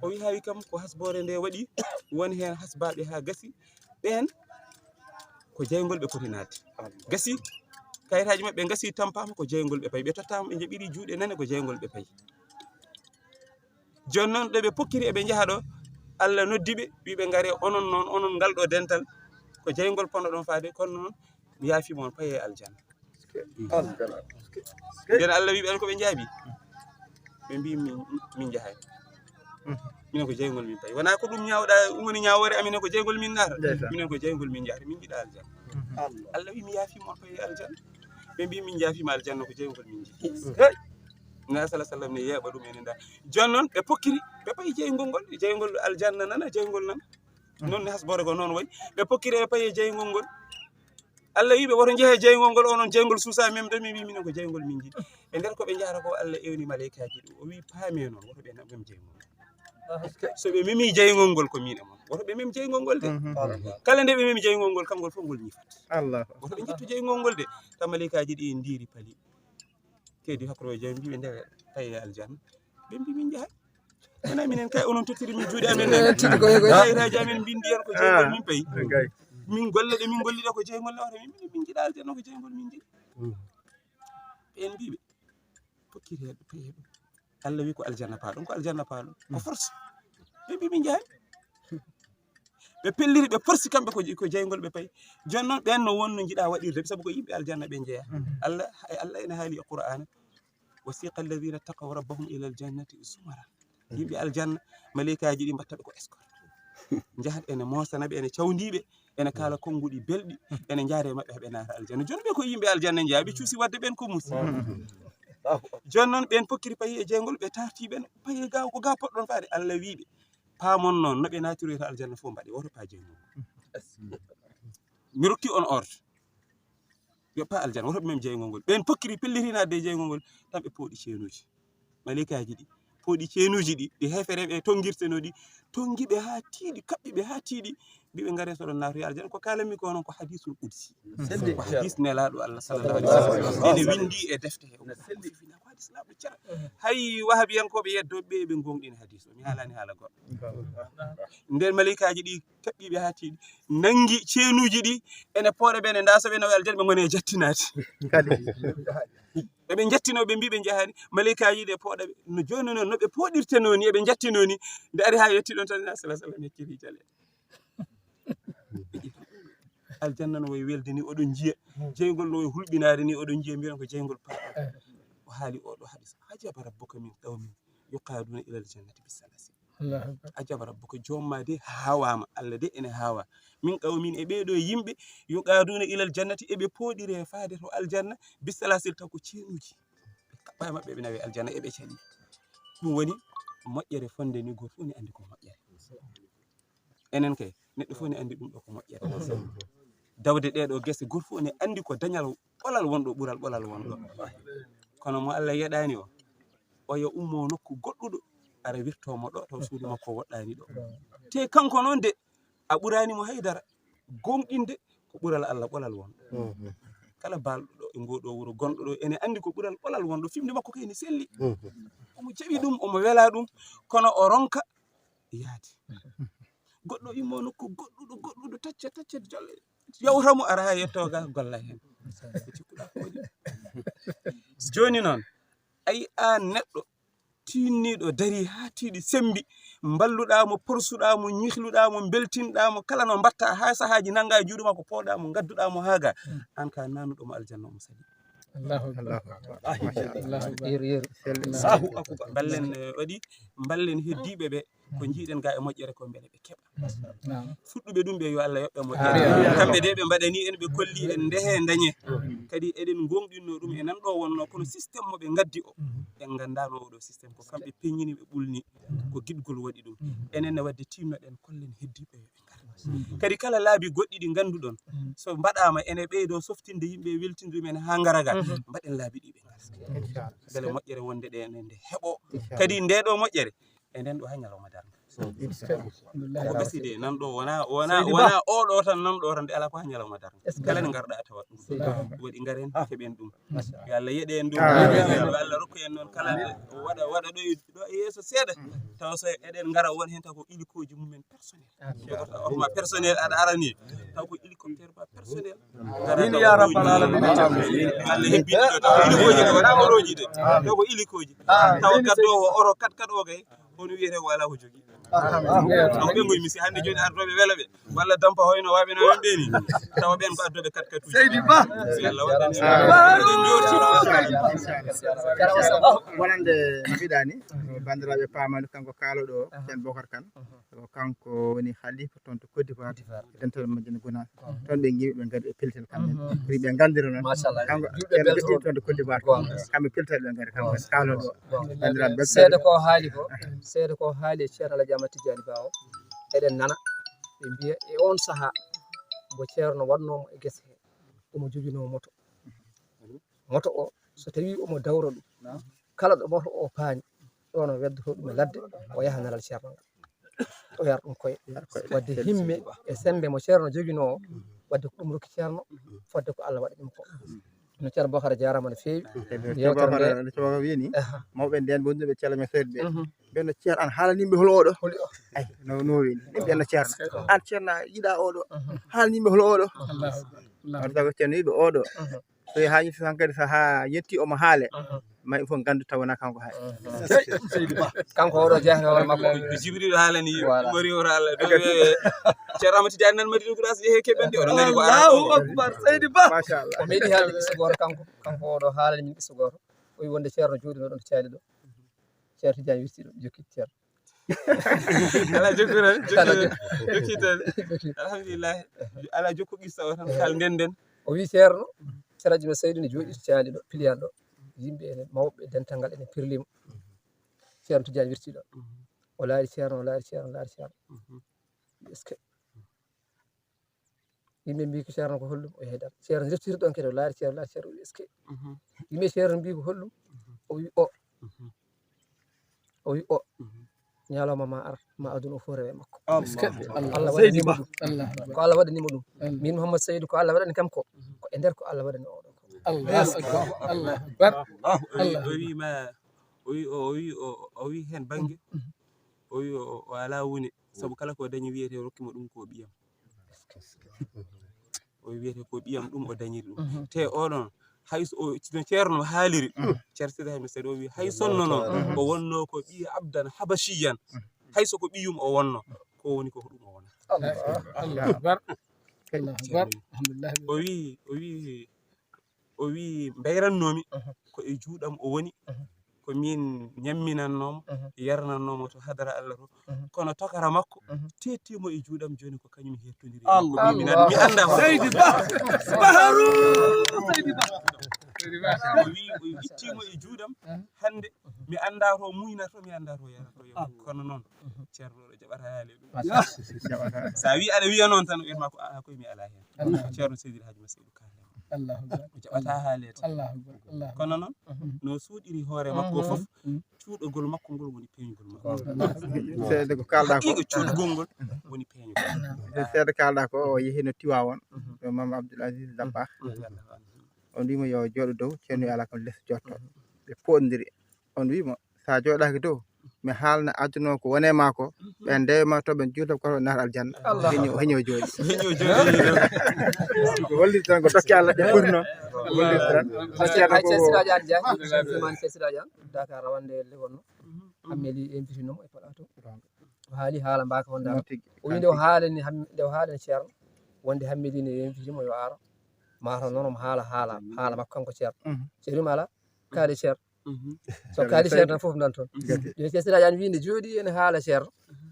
O wi hawi kam ko hasboore nde waɗi won heen hasbaaɓe haa gasi. Ɓeen ko jeyngol ɓe poti naatde gasi. Kayitaaji maɓɓe gasi tampaama ko jeyngol ɓe payi ɓe tottaama ɓe njaɓiri juuɗe nane ko jeyngol ɓe payi. Jooni noon ɗo ɓe pokkiri eɓe njaha ɗo Allah noddi ɓe wi ɓe ngare onon noon onon ngal ɗo dental ko jeyngol ponnoɗon faade kono noon mi yaafiima on paye aljanna. Nden Allah wi ɓen ko ɓe njaabi ɓe mbi min min njahay. Minen ko jeygol min payi wona ko ɗum ñawɗa umani ñawoore aminen ko jeygol min nata minen ko jeygol min njahata min jiɗa aljanna. Allah wi mi yaafima on paye aljanna. Ɓe mbi min jaafima aljanna ko jeygol min jiɗi. Nabi sallallahu alaihi wasallam ne yeeɓa ɗum enen da. Jooni noon ɓe pokkiri ɓe payi jeygol ngol jeygol aljanna nana jeygol nana. Noon ne hasbore ko noon wayi ɓe pokkiri ɓe payi e jeygol ngol. Allah wi ɓe woto njehe jeygol ngol onon jeygol suusa memde min wi minen ko jeygol min jiɗi. E nder ko ɓe njahata ko Allah ewni maleykaji ɗum o wi paame noon woto ɓe mem jeygol ngol. So ɓe memi jeygol ngol ko min e mon woto ɓe mem jeygol ngol de. Kala nde ɓe memi jeygol ngol kamngol fof ngol ñifat. Woto ɓe njettu jeygol ngol de. Taw maleykaji ɗi en ndiiri pali kedi hakkoro e jawmi mbiɓe ndewe tawi e aljanna. Ɓe mbi min njahay wona minen kay onon tottiri min juuɗe amen kayitaji amen mbindi hen ko jeygol min payi. Min golle ɗe min golliɗa ko jeygol nawata min minen min jiɗa aljanna ko jeygol min jiɗi. Ɓen mbiɓe pokkiri hen ɓe payi heɓe. Allah wi ko aljanna paɗon ko aljanna paɗon ko force. Ɓe mbi min njahay. Ɓe pelliri ɓe porsi kamɓe ko jeygol ɓe payi. Jooni noon ɓen no wonno jiɗa waɗirde ɓe sabu ko yimɓe aljanna ɓe jeeya. Allah e Allah ene haali e qur'ana. Wasiqa alladhina taqaw rabbahum ila aljannati zumara. Yimɓe aljanna maleykaji ɗi mbatta ɓe ko escorte. Njahat ene mosana ɓe ene cawdiɓe ene kaala konnguɗi belɗi ene jaare maɓɓe haɓe naata aljanna jooni ɓe ko yimɓe aljanna jeeya ɓe cuusi wadde ɓen ko musi. Jooni noon ɓen pokkiri payi e jeygol ɓe tarti ɓen payi ga ko ga poɗɗon faade Allah wiɓe paamon noon no ɓe naatiroyta aljanna fof mbaɗe woto pa jeygol. Mi rokki on ordre. Yo pa aljanna woto ɓe mem jeygol ngol ɓen pokkiri pellitinaade e jeygol ngol tan ɓe pooɗi ceenuji maleykaji ɗi. Ɗi ceenuuji ɗi, ɗi heefereeɓe tongirtenoo ɗi, tongi ɓe haa tiiɗi, kaɓɓi ɓe haa tiiɗi, mbi ɓe ngare soɗon naatoya aljanna. Ko kaalanmi ko onon ko hadisul qudsi. Ko hadis nelaaɗo Allah sallallahu alaihi wasallam. Ene winndi e defte he. Ko hadis laaɓɗo cer. Hay wahabiyankooɓe yeddooɓe ɓe, ɓe ngongɗini hadis o. Mi haalaani haala goɗɗo. Nden malaykaaji ɗi kaɓɓi ɓe haa tiiɗi, nangi ceenuuji ɗi, ene pooɗa ɓe, ene ndaasa ɓe, nawa aljanna, ɓe ngoni e jattinaade. Kadi. Eɓe njettinoo, ɓe mbii ɓe njahaani, malaykaaji ɗi e pooɗa ɓe. No jooni noon, no ɓe pooɗirtenoo ni, eɓe njettinoo ni, nde ari haa yetti ɗon tan, na sala sala mi acciri jale. Aljanna no wayi welde ni, oɗon njiya. Jeyngol no wayi hulɓinaade ni, oɗon njiya, mbiyon ko jeyngol paaɗo. O haali oɗo hadis: "Ajaba rabbuka min qawmin yuqaduna ilal jannati bisalasil." Allahu akbar. Ajaba rabbuka, joom ma de haawaama, Allah de ene haawa. Min qawmin, e ɓee ɗoo yimɓe, yuqaduna ilal jannati, eɓe pooɗire faade to aljanna, bisalasil, taw ko ceenuuji. Ɓe kaɓɓa e maɓɓe, ɓe nawe aljanna, eɓe cali. Ɗum woni moƴƴere fonde ni, gooto fof ne anndi ko moƴƴere. Enen kay, neɗɗo fof ne anndi ɗum ɗo ko moƴƴere. Dawde ɗee ɗoo gese, gooto fof ne anndi ko dañal ɓolal wonɗo, ɓural ɓolal wonɗo. Kono mo Allah yeɗaani o, oya ummo nokku goɗɗuɗo, ara wirto mo ɗo, taw suudu makko woɗɗaani ɗo. Te kanko noon de, a ɓuraani mo haydara. Gomɗinde ko ɓural Allah ɓolal wonɗo. Kala baalɗo ɗo e ngoo ɗoo wuro, gonɗo ɗo, ene anndi ko ɓural ɓolal wonɗo, fimde makko kay ne selli. Omo jaɓi ɗum, omo wela ɗum, kono o ronka yaade. Goɗɗo immo nokku goɗɗuɗo, goɗɗuɗo, tacca, tacca, jolle, yawta mo, ara haa yetto ga, golla heen. Ko cikkuɗaa ko waɗi. Jooni noon, ay aan neɗɗo tiinniiɗo, darii haa tiiɗi, semmbi, mballuɗaa mo, porsuɗaa mo, ñihluɗaa mo, mbeltinɗaa mo, kala no mbaɗtaa, haa sahaaji nanngaa e juuɗe makko, pooɗaa mo, ngadduɗaa mo haa ga, aan ka naanuɗo mo aljanna, omo sali. Allahu akbar. Allahu akbar. Yeru, yeru. Allahu akbar. Mballen, eh, waɗi, mballen heddiiɓe ɓe, ko njiiɗen ga e moƴƴere ko, mbele ɓe keɓa. Naam. Fuɗɗuɓe ɗum ɓe, yo Allah yoɓ ɓe moƴƴere. Amiin. Kamɓe de ɓe mbaɗani en, ɓe kolli en ndehe ndañe. Kadi eɗen gomɗinno ɗum e nan ɗo wonno, kono système mo ɓe ngaddi o, en nganndaano oɗo système. Ko kamɓe peññini, ɓe ɓulni, ko giɗgol waɗi ɗum. Enen ne wadde tiinnoɗen, kollen heddiiɓe yo ɓe ngar. Kadi kala laabi goɗɗi ɗi ngannduɗon, so mbaɗaama, ene ɓeydo softinde yimɓe, weltinde ɗumen haa ngara ga, mbaɗen laabi ɗi ɓe ngar. Inchallah. Mbele moƴƴere wonde ɗe ne nde heɓo. Inchallah. Kadi nde ɗo moƴƴere, e nden ɗo haa ñalawma darnga. Inchallah. Ko gasi de, nan ɗo wona, wona, wona oɗo tan, nan ɗo tan, nde ala ko haa ñalawma darnga. Kala nde ngarɗa a tawat ɗum. Waɗi ngaren, keɓen ɗum. Yo Allah yeɗe en ɗum. Amiin. Yo Allah rokku en noon kala waɗa, waɗa ɗo e, ɗo e yeeso seeɗa. Taw so eɗen ngara, won heen taw ko ilikooji mumen personnel. Amiin. Yo goto hokma personnel aɗa arani. Taw ko hélicoptère ba personnel. Min ya rabbal alamin. Allah hebbini ɗo taw ilikooji de, wona moroji de. Taw ko ilikooji. Taw gaddowo oro kat kat o kay. Kono wiyete ko alaa ko jogii. Alhamdulillah. Donc ɓe ngoy mi si hannde jooni ardooɓe welo ɓe, walla dampa hoyno waɓe no ɓe ni. Tawa ɓen ko addooɓe kat kat. Seydi Ba. Si Allah waɗani. Wonande no mbiɗa ni, banndiraaɓe paamani kanko kaaloɗo o, Ceerno Bokar Kan. Ko kanko woni halifa toon to Côte d'Ivoire, dental Madina Gunaas. Toon ɓe ngiimi ɓe ngari ɓe pellital kamɓe. Kadi ɓe nganndira noon. Machallah. Kanko Ceerno Joɗɗi toon to Côte d'Ivoire. Kamɓe pellital ɓe ngari kanko kaaloɗo o. Banndiraaɓe belɗo. Seede ko haali ko, seede ko haali e Ceerno Alhaji Amadou Tidiani Ba o. Eɗen nana, ɓe mbiya e oon sahaa mbo Ceerno waɗnoomo e gese he, omo joginoo moto. Moto o, so tawii omo dawra ɗum, kala ɗo moto o paani, ɗoon o weddoto ɗum e ladde, o yaha nelal Ceerno ngal. O yara ɗum koye. Wadde himme e semmbe mo Ceerno joginoo o, wadde ko ɗum rokki Ceerno, fodde ko Allah waɗi ɗum ko. No Ceerno Bokar jaaraama no feewi. Yeewtere nde. No Ceerno Bokar wii ni, mawɓe ndeen wonduɓe Ceerno men Seydi ɓe. Ɓen no Ceerno, aan haalaniiɓe hol oɗo? Holi o. Ay, no, no wii ni. Ɓen no Ceerno. Aan Ceerno yiɗa oɗo. Haalaniiɓe hol oɗo? Allahu akbar. Allahu akbar. Wadde ko Ceerno yiɗi oɗo. So yehi haa yettii tan kadi, so haa yettii omo haale, ma yimɓe fof nganndu taw wonaa kanko hay. Seydi Ba. Kanko oɗo jeyaa hoore makko. Ko Jibril haalani yimɓe, voilà. Mari o haala, ɗo ɓe, Ceerno Amadou Tidiane nan Madina Gounass, yehi keɓen de, oɗo ngari ko Allahu akbar, Seydi Ba. Machallah. O meeɗi haalde qisso gooto kanko, kanko oɗo haalani min qisso gooto. O wi wonde Ceerno jooɗinoo ɗon to Caali ɗo. Ceerno Tidiane wirti ɗum, jokki Ceerno. Alaa jokkuren, jokkuren, jokki tan. Alhamdulillah. Alaa jokku qissa o tan, kal nden nden. O wi Ceerno, Seraji no Seydi ne jooɗi to Caali ɗo, piliyal ɗo. Yimɓe ene, mawɓe dental ngal ene pirlimo. Ceerno Tidiane wirti ɗo. O laari Ceerno, o laari Ceerno, o laari Ceerno. Est-ce que yimɓe mbii ko Ceerno ko hollum? O yehi dal. Ceerno refti ɗon kadi, o laari Ceerno, laari Ceerno, o wi, est-ce que yimɓe Ceerno mbii ko hollum? O wi o. O wi o, ñalawma ma ar, ma aduna o fof rewe makko. Allah. Allah waɗanimo ɗum. Ko Allah waɗanimo ɗum. Min Mouhammad Saydou, ko Allah waɗani kam ko, ko e nder ko Allah waɗani oɗo ko. Allahu akbar. Allahu akbar. O wi, o wi ma, o wi o, o wi o, o wi hen bangge. O wi o, o ala woni, sabu kala ko dañi wiyete o rokkimo ɗum ko ɓiyam. O wiyete ko ɓiyam ɗum o dañiri ɗum. Te oɗon, hay so o, no Ceerno haaliri, Ceerno Seydi Hajji Maalik Seydi o wi hay sonno noon, o wonno ko ɓiya abdan habashiyan. Hay so ko ɓiyum o wonno, ko woni ko, ko ɗum o wona. Allahu akbar. Allahu akbar. Alhamdulillah. O wi, o wi, o wi mbayrannomi ko e juuɗam o woni, ko min ñamminannoomo, yarnannoomo to hadara Allah to. Kono tokara makko teettimo e juuɗam, jooni ko kañum hettondiri. Allah. Mi nan-, mi annda hoore. Seydi Ba. Baharu. Seydi Ba. O wi, o ittimo e juuɗam. Hannde mi annda to muynata, mi annda to yarata. Kono noon, Ceerno ɗo jaɓata haale ɗum. Sa wi aɗa wiya noon tan, o wiyatma ko a koye mi ala heen. Ceerno Seydi El Hadji Mamadou Seydou Kane. Allahu akbar. O jaɓata haaleede. Allahu akbar. Allahu akbar. Kono noon, no suuɗiri hoore makko fof, cuuɗagol makko ngol woni peeñugol makko. Seede ko kaalɗa ko. Haqiiqa cuuɗgol ngol woni peeñugol. Seede kaalɗa ko, o yehi no Tiwaawoon, ɗo Mama Abdoul Aziz Dabakh. On wiimo yo jooɗo dow, ceerno wi ala kam les jotto. Ɓe poɗndiri. On wiimo, sa jooɗaaki dow, mi haalna aduna o ko woni e ma ko, ɓe ndewa ma to, ɓe juuta ko, naata aljanna. Allah. Heño, heño jooɗi. Heño jooɗi. Ko holliti tan ko dokke Allah ɗe ɓuri noon. Ko holliti tan. Hay Ceerno Siraaji Aan Jaañ, Suleymani Ceerno Siraaji Aan, Dakar rawande le wonno. Hammeli invitinomo e plateau. O haali haala mbaaka wonde o wi nde o haalani Hamm-, nde o haalani Ceerno, wonde Hammeli ne invitimo yo aro. Mataw noon omo haala haala, haala makko kanko Ceerno. Ceerno wiima ala, kaali Ceerno. So kaali Ceerno tan fof nan toon. Yo Ceerno Siraaji Aan wi nde jooɗi ene haala Ceerno.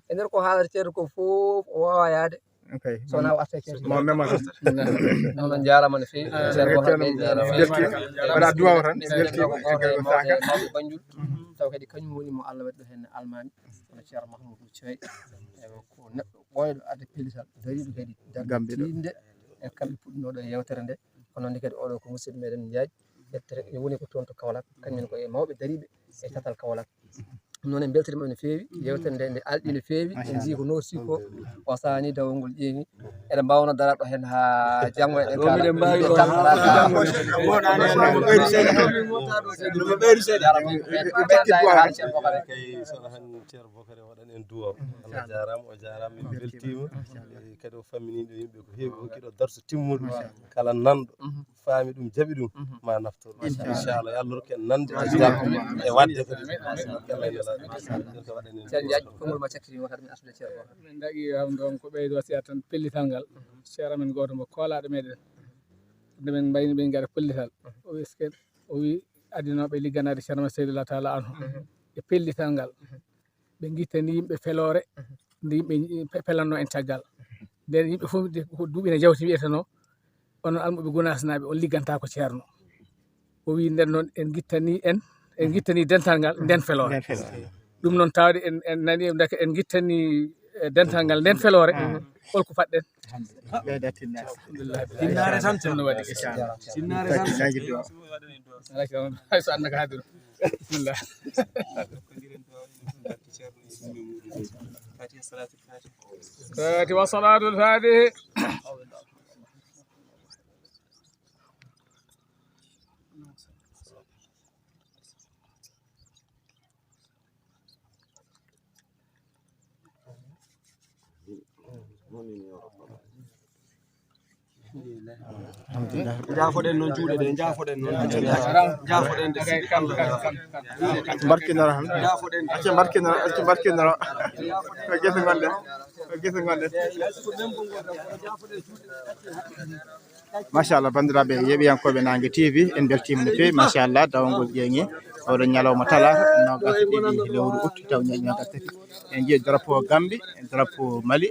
E nder ko haalata Ceerno ko fof o wawa yaade. Ok. So wonaa o arta e Ceerno. Mo mema tan. Noon on njaaraama no feewi. Ceerno Ceerno Bocar Gueye, belti. Waɗa duwaw tan. Belti. Mawɓe, mawɓe Banjul. Taw kadi kañum woni mo Allah waɗi ɗo heen almaami. Kono Ceerno Mahmoudou Thioye. Eywa, ko neɗɗo ɓooyɗo arde pellital, dariiɗo kadi darde tiiɗnde. E kamɓe puɗɗinooɗo e yeewtere nde. Kono noon kadi oɗo ko musidɗo meɗen Ndiaye. Yettere woni ko toon to Kaolack, kañum ko e mawɓe dariiɓe e tatal Kaolack. Ɗum noon en mbeltiima no feewi, yeewtere nde, nde alɗi no feewi, en njii ko noorti ko, o saani dawol ngol ƴeeŋi. Eɗen mbaawno daraade ɗo heen haa janngo, eɗen kaala. Miɗen mbaawi ɗo tan. Kay, so han Ceerno Bokare waɗan en duwaw. Allah jaaraama, o jaaraama, min mbeltiima. E kadi o famminiiɗo yimɓe ko heewi, o hokkiiɗo darsu timmuɗo. Kala nanɗo faami ɗum, jaɓi ɗum, ma naftor. Inchallah, yo Allah rokku en nande e waɗde kadi. Ceerno Jaañ, konngol ma cakkitiima kadi, min artude Ceerno Bokar. Min dañi kam ɗoon ko ɓeydo wasiya tan pellital ngal. Ceerno men gooto mo koolaaɗo meɗen. Nde min mbayni ɓe ngara pellital. O wi, est-ce que, o wi, adinooɓe ligganaade Ceerno Seydou Allah taala anhu. E pellital ngal. Ɓe ngittani yimɓe feloore, nde yimɓe pe-, pelanno en caggal. Nden yimɓe fof de, ko duuɓi ne jawti, wiyetenoo, onon almuɓe Gunaasnaaɓe, on liggantaa ko Ceerno. O wi, nden noon, en ngittani, en, en ngittani dental ngal, nden feloore. Nden feloore. Ɗum noon, tawde en, en nani, en daka, en ngittani, eh, dental ngal, nden feloore, holko paɗɗen? Ɓeyda tinnaare. Alhamdulillah. Tinnaare tan. Ɗum no waɗi. Tinnaare tan. Hay so annaka hadir. Bismillah. Fatiha, salatul fatiha. Fatiha, salatul fatiha. Jaafoɗen noon juuɗe ɗe, jaafoɗen noon. Jaafoɗen ɗe. Mbarkinora han. Jaafoɗen ɗe. Acca mbarkinora, acca mbarkinora. Ko gese ngonɗen. Ko gese ngonɗen. Machallah, banndiraaɓe yeeɓiyankooɓe Naange T V, en mbeltiima no feewi. Machallah, dawol ngol ƴeeŋi. Oɗo ñalawma talaata, noogaas e ɗiɗi lewru août, taw ñaɓi noogaas tati. En njii drapeau Gambie, drapeau Mali,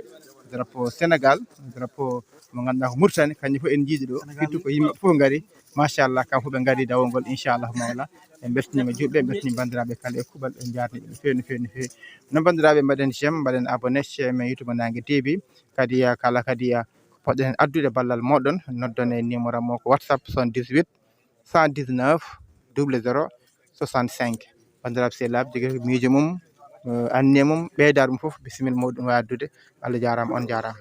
drapeau Sénégal, drapeau mo ngannduɗaa ko Mauritanie, kañum fof en njii ɗo. Firti ko yimɓe fof ngari. Machallah, kam fof ɓe ngari dawol ngol, inchallah mawla. En mbeltiniima juulɓe, en mbeltiniima banndiraaɓe kala e kuuɓal, en njaarnii ɓe no feewi, no feewi, no feewi. No banndiraaɓe, mbaɗen j'aime, mbaɗen abonné, chaîne men YouTube Naange T V. Kadi, eh, kala kadi, eh, poɗɗen addude ballal mooɗon, noddon e numéro mo ko WhatsApp soixante-dix-huit, cent dix-neuf, double zéro, soixante-cinq. Banndiraaɓe sehilaaɓe, jogii miijo mum, Anniye mum ɓeyda ɗum fof, bisimilla muɗum wawi addude. Allah jarama, on jarama.